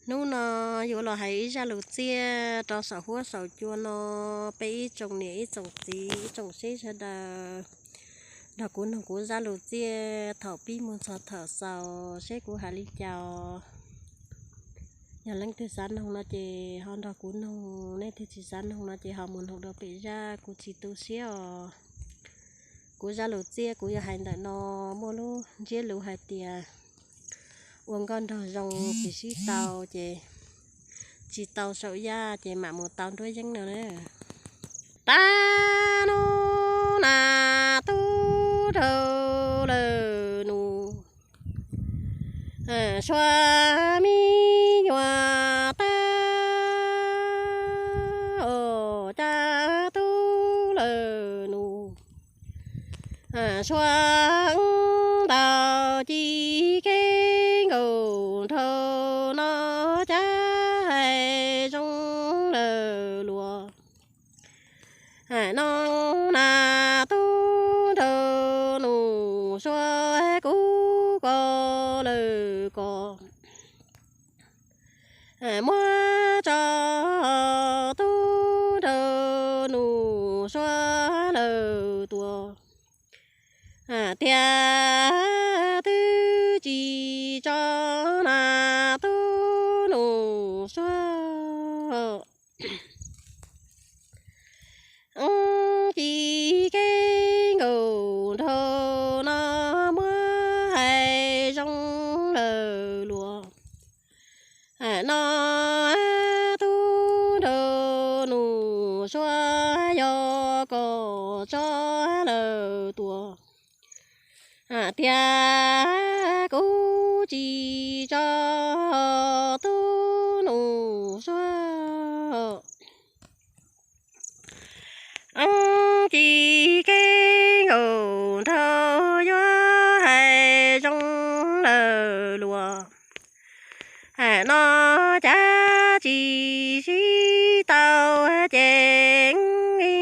Hnub no yuav los hais ib zaj lus txiaj rau saum huab saum cua no, peb ib tsoom niam ib tsoom txiv ib tsoom seb sawv daws nrog kuv noog kuv zaj lus txiaj thaum pib mus txog thaum xaus seb kuv hais li cas. Yog leej twg xav noog no ces ho nrog kuv noog, leej twg tsis xav noog no ces ho mus noog dua pem zaj, kuv tsis tu siab os. Kuv zaj lus txiaj kuv yuav hais ntawm no muaj lub ntsiab lus hais tias ua nkauj nraug zoo tsis sib tau ces tsis tau saum yaj ces mam mus tau nruab yeeb no na. Tag no na tub rog lawm nus, sua me nyuam tag os cas tub lawm nus, sua ntau ci kev nkaus nraug no cas hais zoo lawm luag. No na tub nraug nus sua kuv ko lawm ko, muab tso tub nraug nus sua lawm tuag. Tiag twb tsis tso na tub nus sua ci kev nkaus nraug no muab hais zoo lawm luag. No tub nraug nus sua yog kom tso lawm tuag. Tiag kuv tsis tso tub nus sua ci kev nkaus nraug yuav hais zoo lawm luag. No cas tsis sib tau ces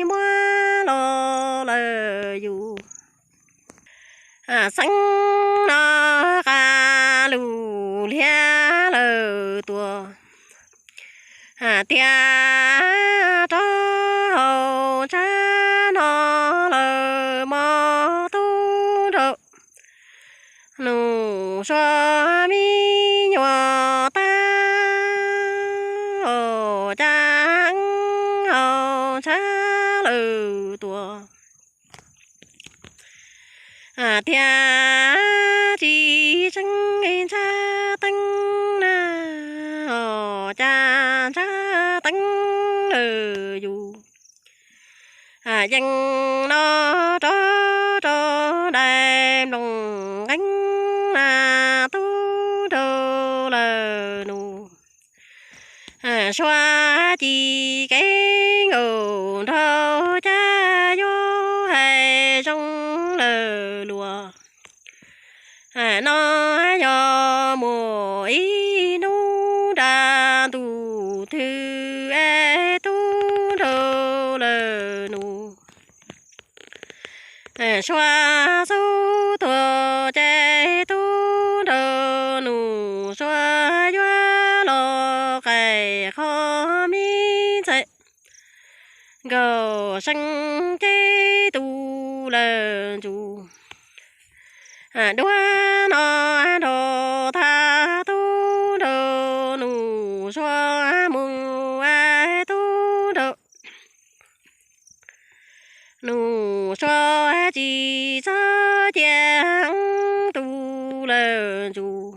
muab los lawm yus. Xeeb no qas lus liab lawm tuag. Tiag rov hauv tshab no lawm mog tub nraug nus sua me nyuam tag os cas hauv tshab lawm tuag. Tiag tsis tseeb ntsab teeb na os cas ntsab teeb lawm yus. Yeej no rov rau dais nploos nqeeb na tub nraug lawm nus. Sua ci kev nkaus nraug cas yuav hais zoo lawm luag. No yog muaj ib hnub nra ntuj twg es tub nraug lawm nus. Sua xub tuag ces tub nraug nus sua yuav los qais qhov me ntxhais nkaus seeb ces tu lawm ntsug. Duab no nrog tag tub nraug nus sua mus es tub nraug nus sua tsis txhob cia tu lawm ntsug.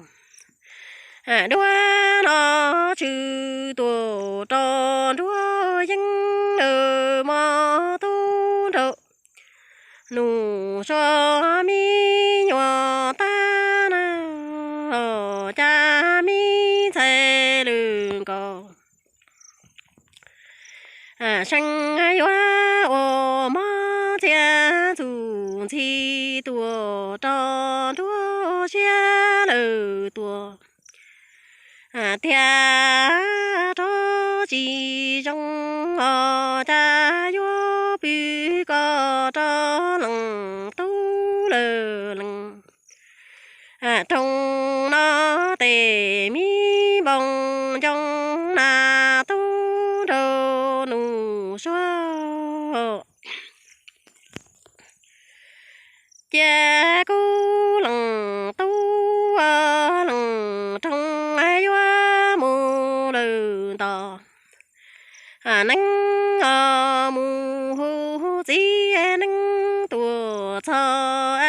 Duab no tshwm tuam rau nruab yeeb lawm mog tub nraug nus sua me nyuam tag na os cas me ntxhais lwm nkaus. Seeb yuav ua mob txia ntxuj ntxhi tuam rau nruab siab lawm tuam. Tiag rov tsis zoo os cas yuav pw koj rov lees tub lawm lees. Rooj no tes me npoo Cia kuv leej tub leej roog yuav mus lawm ntag. Neeb mus hu txiv neeb tuaj txog,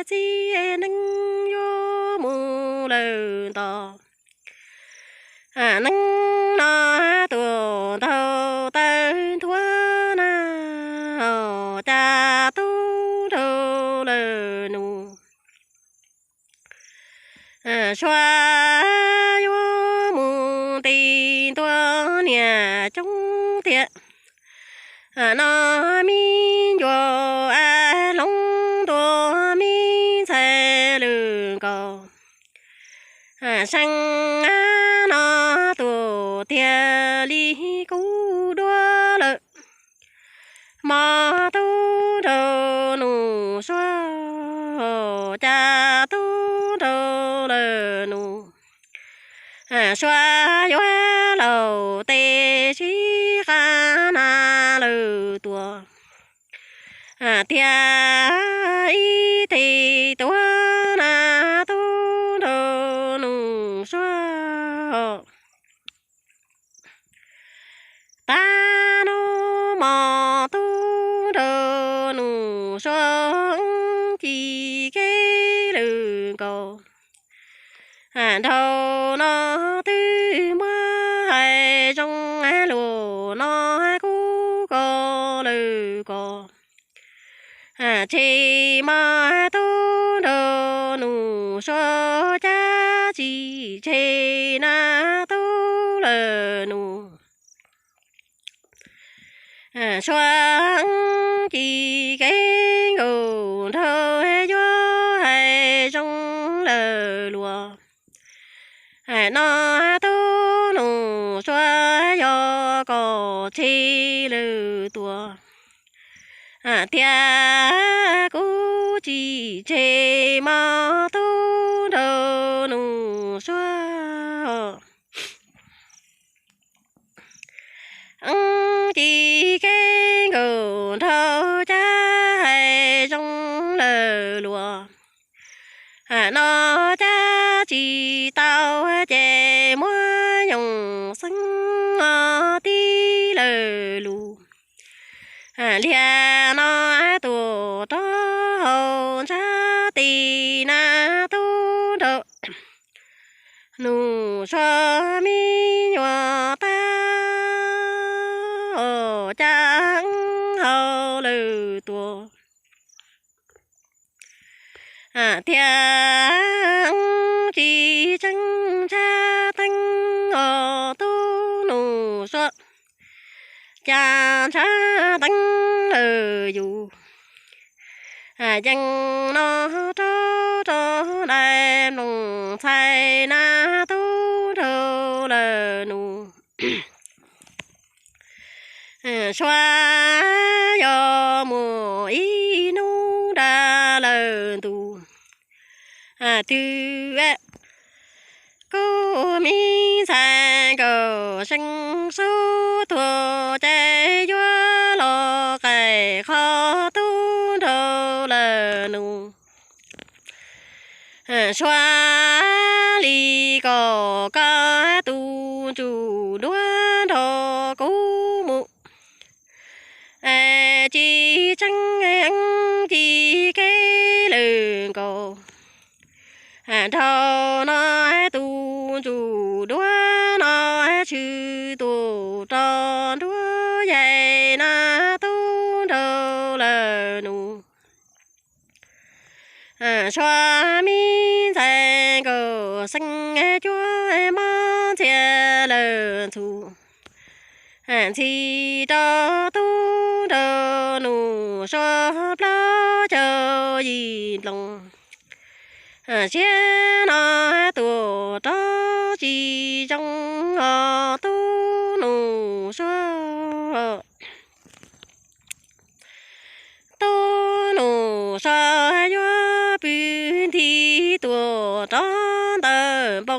txiv neeb yuav mus lawm ntag. Neeb no tuaj ntaug taw nthuav na, cas tub nraug lawm nus. Sua yuav mus nti ntua niam coob tiag. No me ncuav hloov ntua me ntxhais lwm nkaus. Seej no tuaj tiag li kuv duab lawm. Hmo tub nraug nus sua, cas tub nraug lawm nus. Sua yuav laus tes sib qab na lawm tuaj. Tiag ib teg tuav na tub nraug nus sua. Tag nub mos tub nraug nus sua, ci kev lwm nkaus. Nraug no twb muab hais zoo luag no kuv ko lawm ko. Tseg mos tub nraug nus sua, cab tsis tseg na tub lawm nus. Sua ci kev nkaus nraug yuav hais zoo lawm luag. No tub nus sua, yog kom tseg lawm tuaj. Tiag kuv tsis tseg mos tub nraug nus sua. Ci kev nkaus nraug cab hais zoo lawm luag. No cab tsis tau ces muab yoos xeeb tib lawm lus. Liag no tuaj rov hauv ntsab tes na tub nraug nus sua, me nyuam tab cas hau lawm tuaj. Tiag tsis tseeb ntsab teeb os tub nus sua, cas ntsab teeb lawm yus. Yeej no rov rau dais nploos ntxhais na tub nraug lawm nus. Sua yog mus ib hnub da lawm ntus, twb kuv me ntxhais nkawd seev sub tuag ces yuav los qais qhov tub nraug lawm nus. Sua li kom koj tus ntsuj duab nrog kuv mus. Tsis tseeb ci kev lwm nkaus, nraug no tus ntsuj duab no tshwm tuaj rau nruab yaig na tub nraug lawm nus. Sua me ntxhais nkawd xeev cuab mob ntxhias lawm ntxhus, ntxhi rau tub nraug nus sua plaub caug yim nploos. Siab no tuaj rov tsis zoo os tub nus sua. Tub nus sua yuav pw nthi tuaj rov ntawm npoo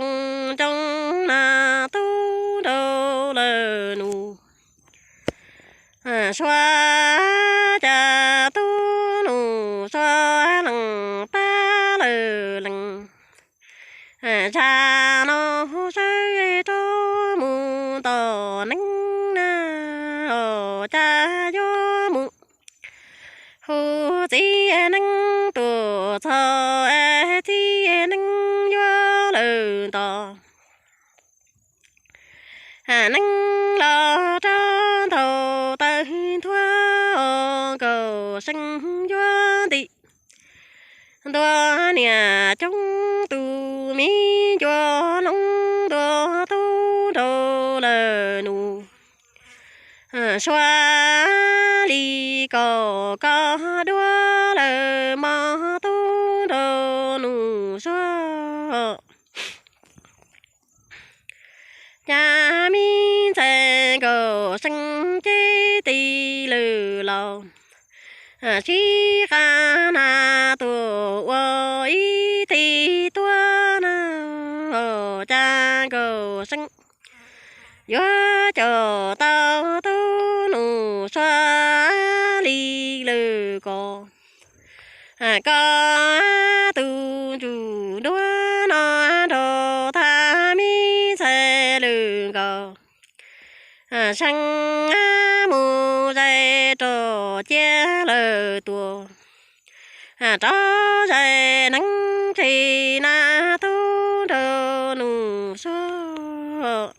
ncoo na tub nraug lawm nus. Sua cas tub nus sua lees Cas no sawv rov mus tom neeb na, cas yuav mus hu txiv neeb tuaj txog, txiv neeb yuav lawm ntog. Neeb los rau ntau tawg nthuav, Nkauj See yuav nti ntua niam coob, tus me ncua loob ntua tub nraug lawm nus. Suav li kom koj duab lawm mog tub nraug nus Suav. Cas me ntxhais Nkauj See ceb tis lawm los, sib qab na tuaj ua ib teg tuab na, cas Nkauj See yuav coj tau tub nus Suav li lawm ko. Koj tus ntsuj duab no nrog tag me ntxhais lawm Nkauj See mus zais roj cia lawm tuaj, rov zais neeb tshis na tub nraug nus Suav.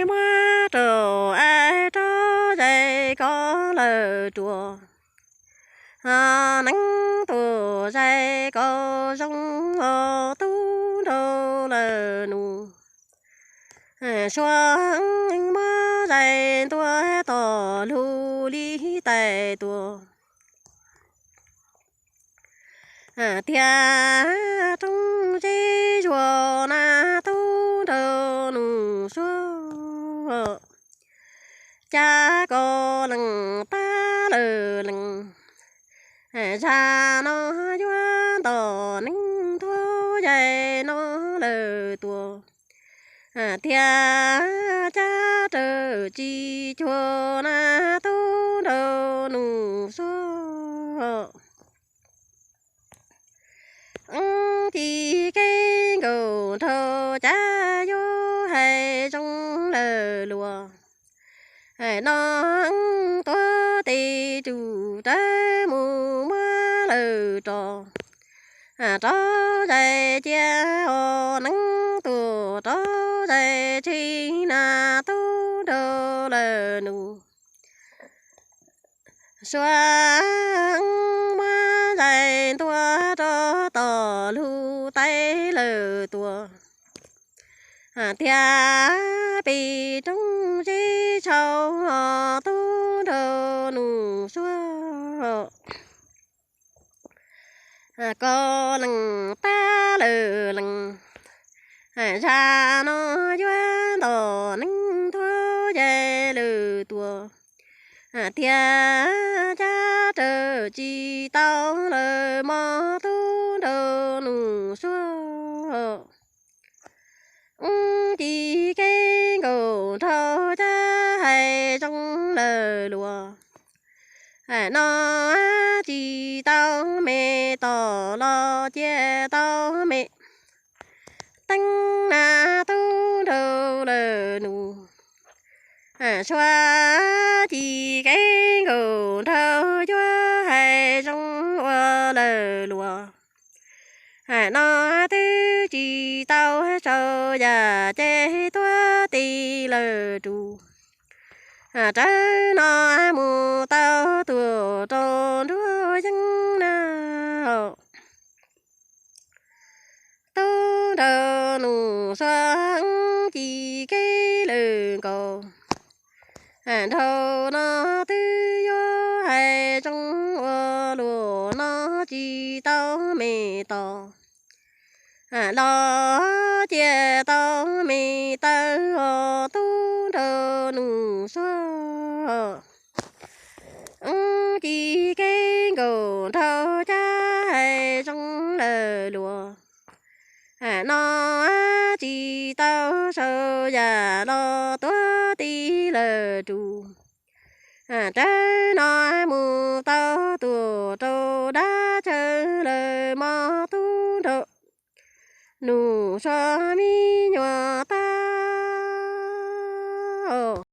Muab roj rov zais koj lawm ruam, neeb tuaj zais kom zoo os tub nraug lawm nus Suav. Muab zais ntua tom lub lis tais tuaj, tiag roob zeb zuag na tub nraug nus Suav. Cas koj lees tab lawm lees, zag no yuav ntom neeb nthuav zais no lawm tuaj, tiag cab raws tsis cuag na tub nraug nus Suav. Ci kev nkaus nraug cas yuav hais zoo lawm luag, no tuav tes tsum rawv mus muab lawm rov, rov zais cia os neeb tuaj rov zais tshis na tub nraug lawm nus Suav. Muab zais ntua rau tom lub tais lawm tuaj, tiag pis roob zeb tshau os tub nraug nus Suav. Koj lees tab lawm lees, zag no yuav ntom neeb nthuav zais lawm tuaj, tiag cab raws tsis tau lawm mog tub nraug nus Suav. Ci kev nkaus nraug cas hais zoo lawm luag, no tsis tau me tos los cia tau me teeb na tub nraug lawm nus Suav. Ci kev nkaus nraug yuav hais zoo ua lawm luag, no twb tsis tau sau yam ces tuav tis lawm rus, rawv no mus tau tuaj rau nruab yeeb na tub nraug nus Suav. Ci kev lawm nkaus nraug no twb yuav hais zoo ua luag no tsis tau me tos los cia tau me taw os tub nraug nus Suav. Ci kev nkaus nraug cas hais zoo lawm luag, no tsis tau sau yam los tuav tis lawm rus, rawv no mus tau tuaj rau dab tsawv lawm mog tub nraug Nus so me nyuam